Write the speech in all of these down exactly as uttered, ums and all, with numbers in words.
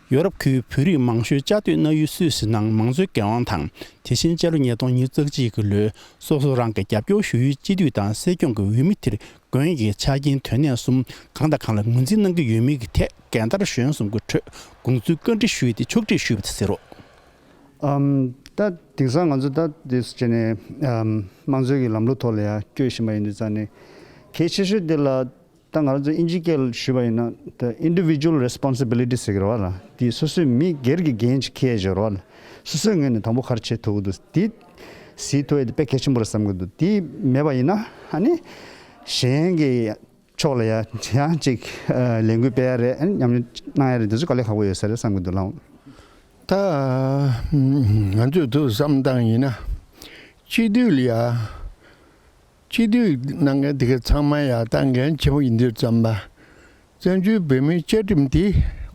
ཡོ་རོབ་ཁུལ་བོད་རིགས་མང་ཤོས་བཅའ་སྡོད་གནང་ཡུལ་སུད་སི་ནང་མང་གཙོའི་འགན་དབང་དང་། དེ་བཞིན་སྤྱི་ལོ་ཉིས་སྟོང་ཉི་ཤུ་རྩ་གཅིག་གི་ལོའི་སོ་སོ་རང་གི་རྒྱབ་སྐྱོར་ཞུ་ཡུལ་སྤྱི་འཐུས་དང་སྲིད་སྐྱོང་གི་འོས་མི་དེར་དགོན་གྱི་ཆ་རྐྱེན་དོན་གནད་གསུམ་གང་དང་གང་ལ་ངོས་འཛིན་གནང་གི་ཡོད་མེད་ཀྱི་ཐད་འགལ་ཟླར་གཞོན་གསུམ་གྱི་ཁྲོད་དགོངས་ཚུལ་བཀའ་འདྲི་ཞུས་ཏེ་ཕྱོགས་སྒྲིག་ཞུས་པ་དེ་ཟེར་རོ། ཨམ། ད་དེང་སང་ང་ཚོ་ད་དེ་བྱས་ནས་ཨམ་དམངས་གཙོའི་གི་ལམ་ལུགས་ཐོག་ལ་ཡང་བསྐྱོད་བཞིན་པ་ཡིན་དུས་ཙང་ནས་གལ་ཆེ་ཤོས་དེ་ལ། ད་ང་རང་ཚོ་ཨིན་ཇི་སྐད་ལ་ཞུས་པ་ཡིན་ན་the individual responsibility ཟེར་གི་རེད་བ་ལ། དེ་སོ་སོའི་མི་སྒེར་གྱི་འགན་ཅིག་འཁྱེར་ཡ་ཅིག་ཡོད་རེད་བ་ལ། སོ་སོའི་ངོས་ནས་དང་པོ་ག་རེ་བྱེད་ཐུབ་ཀྱི་འདུག་དེ་གཟིགས་ཐུབ་ཡ་དེ་དཔེ་གལ་ཆེན་པོ་རེད་བསམ་གྱི་འདུག་དེ་མེད་པ་ཡིན་ན་ཨ་ནི་གཞན་གྱི་ཕྱོགས་ལ་ཡ་ཡང་ཅིག་ཨ་ལས་འགུལ་སྤེལ་ཡ་རེད། ཨ་ནི་ཉམས་མྱོང་གནང་ཡ་རེད། དེ་ཚོ་དཀའ་ལས་ཁག་པོ་ཡོད་ས་རེད་བསམ་གྱི་འདུག་ལགས། ད་ང་ཚོས་ཐུགས་བསམ་བཏང་ཡིན་ན། སྤྱི་འཐུས་ལ་ཡ། སྤྱི་འཐུས་གནང་མཁན་དེ་ག་ཚང་མ་ཡ་ད་འགན་ཆེན་པོ་ཡིན་དུས་ཙམ་པ། བཙན་བྱོལ་བོད་མིའི་བཅའ་ཁྲིམས་དེ་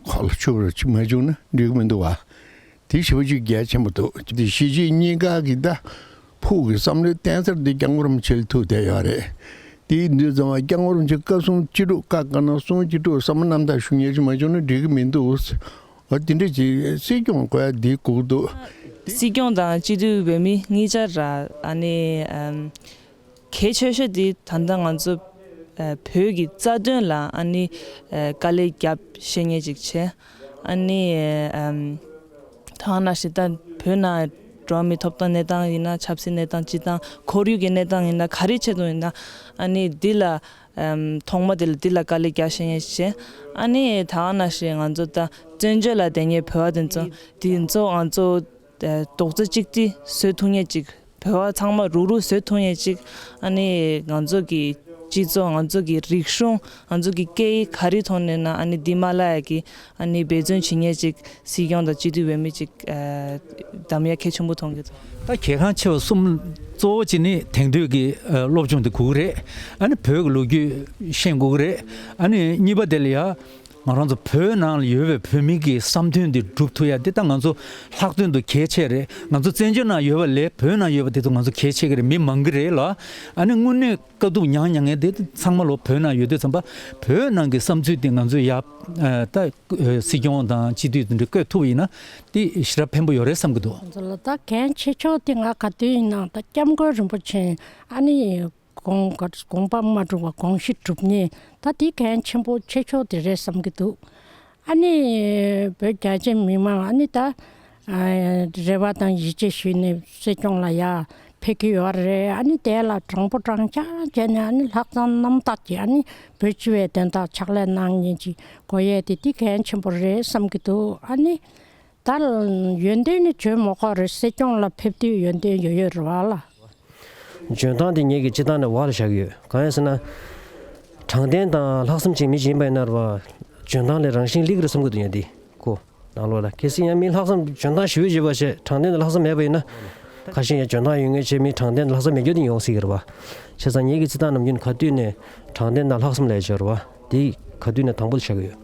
ཁོག་ལ་ཆུད་པ་ཅིག་མ་བཅུག་ན་འགྲིག་གི་མི་འདུག་བ། དེ་ཞེ་པོ་ཅིག་གལ་ཆེན་པོ་འདུག་དེ་གཞིས་བྱེས་གཉིས་ཀ་གི་ད་ཕུགས་ཀྱི་བསམ་བློའི་བརྟན་གསར་དེ་སྐྱབས་མགོན་རིན་པོ་ཆེ་ལ་ཐུག་བསྡད་ཡོད་རེད། དེ་ཡིན་དུས་ཙམ་པ་སྐྱབས་མགོན་རིན་པོ་ཆེ་བཀའ་གསུང་ཅི་སྒྲུབ་བཀའ་བཀའ་གནང་གསུང་ཅི་སྒྲུབ་བསམ་བློ་རྣམ་དག་ཞུ་མཁན་ཅིག་མ་བྱུང་ན་འགྲིག་གི་མི་འདུག་འོ་དེ་འདྲ་ཅིག་སྲིད་སྐྱོང་དགོས་ཡ་འདི་སྒུག་འདུག་སྲིད་སྐྱོང་དང་སྤྱི་འཐུས་འོས་མི་གཉིས་ཆ་ར་ཨ་ནི་ཨམ་གལ་ཆེ་ཤོས་འདི་ད་ལྟ་ང་ཚོ་ཨ་བོད་ཀྱི་རྩ་དོན་ལ་ཨ་ནི་ཨ་དཀའ་ལས་རྒྱབ་ཤེས་མཁན་ཅིག་བྱས། ཨ་ནི་ཨམ་ད་ག་ནང་བཞིན་ད་བོད་ནང་འགྲོ་བ་མིའི་ཐོབ་ཐང་གནས་སྟངས་ཡིན་ན། ཆབ་སྲིད་གནས་སྟངས་སྤྱི་བཏང་ཁོར་ཡུག་གི་གནས་སྟངས་ཡིན་ན། ག་རེ་ཆེད་དུ་ཡིན་ན་ཨ་ནི་འདི་ལ་ཨམ་ཐོག་མ་དེ་ལ་འདི་ལ་དཀའ་ལས་རྒྱག་ཤེས་མཁན་ཞིག་བྱས། ཨ་ནི་ད་ག་ནང་བཞིན་ང་ཚོ་ད་བཙན་བྱོལ་ལ་བསྡད་མཁན་བོད་པ་དེ་ཚོ་དེ་ཚོ་ང་ཚོ་ཨ་རྡོག་རྩ་གཅིག་སྒྲིལ་བཟོ་ཐུབ་མཁན་ཅིག་བོད་པ་ཚང་མ་རུག་རུག་བཟོ་ཐུབ་མཁན་ཅིག་ཨ་ནི་ང་ཚོ་གི་སྤྱི་ཚོགས། ང་ཚོ་གི་རིག་གཞུང་། ང་ཚོ་གི་སྐད་ཡིག་ག་རེ་ཐོག་ནས་ན་ཨ་ནི་འདི་མ་བརླག་ཡ་གི་ཨ་ནི་འབད་བརྩོན་བྱེད་མཁན་ཅིག་སྲིད་སྐྱོང་དང་སྤྱི་འཐུས་འོས་མི་ཅིག་ཨ་གདམ་ཡ་གལ་ཆེན་པོ་མཐོང་གི་འདུག་ད་གལ་འགངས་ཆེ་བ་གསུམ། གཙོ་བོ་གཅིག་ནི་དེང་དུས་ཀྱི་ཨ་སློབ་སྦྱོང་དེ་དགོས་ཀྱི་རེད། ཨ་ནི་བོད་ཀྱི་ལོ་རྒྱུས་ཤེས་དགོས་ཀྱི་རེད། ཨ་ནི་གཉིས་པ་དེ་ལ་ཡ། ང་རང་ཚོ་བོད་ནང་ལ་ཡོད་པའི་བོད་མི་གི་བསམ་འདུན་འདི་སྒྲུབ་ཐུབ་ཡ་འདི་ད་ང་ཚོ་ལྷག་དོན་དུ་གལ་ཆེ་རེད། ང་ཚོ་བཙན་བྱོལ་ནང་ཡོད་པ་ལས་བོད་ནང་ཡོད་པ་འདི་ཚོ་ང་ཚོ་གལ་ཆེ་གི་རེད། མི་མང་གི་རེད་ལ། ཨ་ནི་དངོས་གནས་དཀའ་སྡུག་མྱངས་མྱངས་མཁན་འདི་ཚང་མ་ལོ་བོད་ནང་ཡོད་དུས་ཙམ་པ་བོད་ནང་གི་བསམ་ཚུལ་འདི་ང་ཚོས་ཡ་ད་སྲིད་སྐྱོང་དང་སྤྱི་འཐུས་འདི་འདྲ་བསྐོས་ཐུབ་པ་ཡིན་ན་འདི་ཞེ་དྲག་ཕན་པོ་ཡོད་རེད་བསམ་གི་འདུག་ང་ཚོ་ལ་ད་གལ་ཆེ་ཤོས་དེ་ང་ག་དུས་ཡིན་ནའང་ད་སྐྱབས་མགོན་རིན་པོ་ཆེ་ཨ་ནི། དགོངས་དགོངས་པ་མ་འགྲུབ་པ་དགོངས་གཞི་སྒྲུབ་མཁན་ད་དེ་གལ་ཆེན་པོ་ཆེ་ཤོས་དེ་རེད་བསམ་གྱི་འདུག་ཨ་ནི་བོད་རྒྱ་ཆེ་མི་མང་ཨ་ནི་ད་རེ་བ་དང་ཡིད་ཆེས་ཞུས་ནས་སྲིད་སྐྱོང་ལ་ཡ་ཕེབས་ཀྱི་ཡོད་རེད། ཨ་ནི་དེ་ལ་དྲང་པོ་དྲང་རྐྱང་བྱས་ནས་ཨ་ནི་ལྷག་བསམ་རྣམ་དག་གིས་ཨ་ནི་བོད་སྤྱི་བའི་དོན་དག་ཕྱག་ལས་གནང་མཁན་ཅིག་དགོས་ཡས་དེ་དེ་གལ་ཆེན་པོ་རེད་བསམ་གྱི་འདུག་ཨ་ནི། ད་ཡོན་ཏན་ནི་བརྗོད་མ་དགོས་རེད། སྲིད་སྐྱོང་ལ་ཕེབས་དུས་ཡོན་ཏན་ཡོད་ཡོད་རེད་བ་ལ། འཇོན་ཐང་དེ་ངེད་ཀྱིས་སྤྱི་བཏང་ནས་བར་ལ་བཞག་གི་ཡོད། གང་ཡིན་ཟེར་ན། དྲང་བདེན་དང་ལྷག་བསམ་ཅིག་མི་ཅིག་ཡིན་པ་ཡིན་ན་རེད་བ། འཇོན་ཐང་ལས་རང་བཞིན་སླེབས་ཀྱི་རེད་བསམ་གྱི་འདུག་ཡ་འདི་ཁོ། ནང་ལོགས་ལ་གལ་སྲིད་ཡང་མི་ལྷག་བསམ་འཇོན་ཐང་ཞེ་པོ་ཅིག་ཡོད་པ་བྱས་དྲང་བདེན་དང་ལྷག་བསམ་མེད་པ་ཡིན་ན། ཁ་ཤས་ཡང་འཇོན་ཐང་ཡོད་མཁན་བྱས་མི་དྲང་བདེན་དང་ལྷག་བསམ་མེད་རྒྱུ་དེ་ཡོང་སྲིད་ཀྱི་རེད་བ། བྱས་ཙང་ངེད་ཀྱིས་སྤྱི་བཏང་ནམ་རྒྱུན་ག་དུས་ནས་དྲང་བདེན་དང་ལྷག་བསམ་ལབ་ཡ་ཅིག་ཡོད་རེད་བ། དེ་ག་དུས་ནས་དང་པོ་ལ་བཞག་གི་ཡོད།